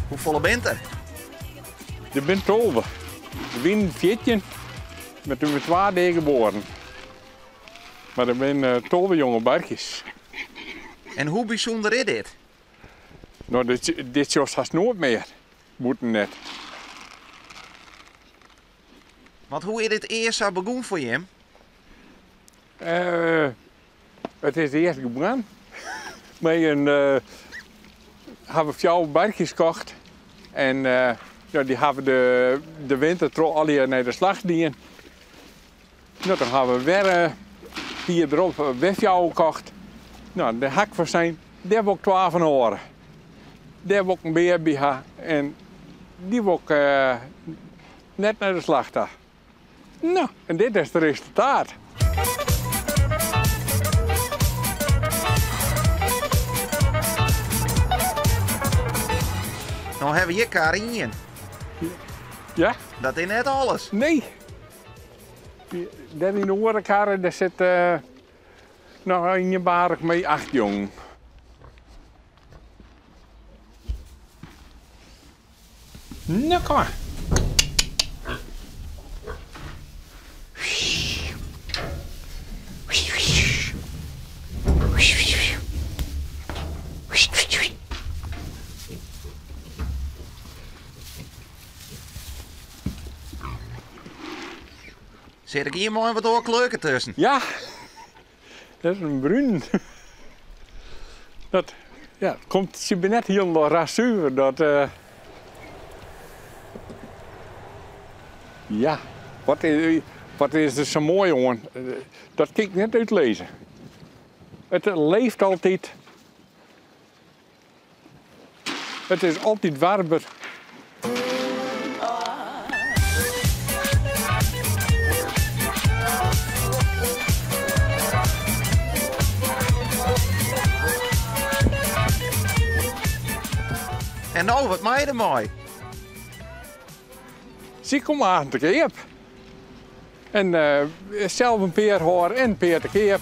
Hoefolle binne der? Der binne 12. Der wienen 14, mar doe binne twa dea geboren. Mar der binne 12 jonge barchjes. En hoe bysûnder is dit? No, dit, dit sjochst hast noait mear. Bûten net. Want hoe is dit earst sa begûn foar jim? Eh, it is earst begûn mei in eh, hawwe fjouwer barchjes kocht en eh, ja, dy hawwe de, de winter troch allegear nei de slacht dien. No, dan hawwe we wer in jier derop wer fjouwer kocht. No, dêr ha ik foar sein, dêr wol ik twa fan hâlde. Dêr wol ik in bear by ha en dy wol ik net nei de slacht ta. No, en dit is it resultaat. No hawwe we hjir kar ien. Ja? Dat is net alles. Nee. Dêr yn de oare karre dêr sit noch ien baarch mei acht jongen. No, kom mar. Sit ik hjir mei wat oar kleurke tusken? Ja, dat is in brún. Dat, ja, komt, se binne net hielendal rassuver. Dat, eh, ja, wat is, wat is der sa moai oan? Dat kin ik net útlizze. It leeft altyd. It is altyd warber. En no, wat mei je dermei? Sy komme aanst te keap. En sels in pear hâlde en in pear te keap.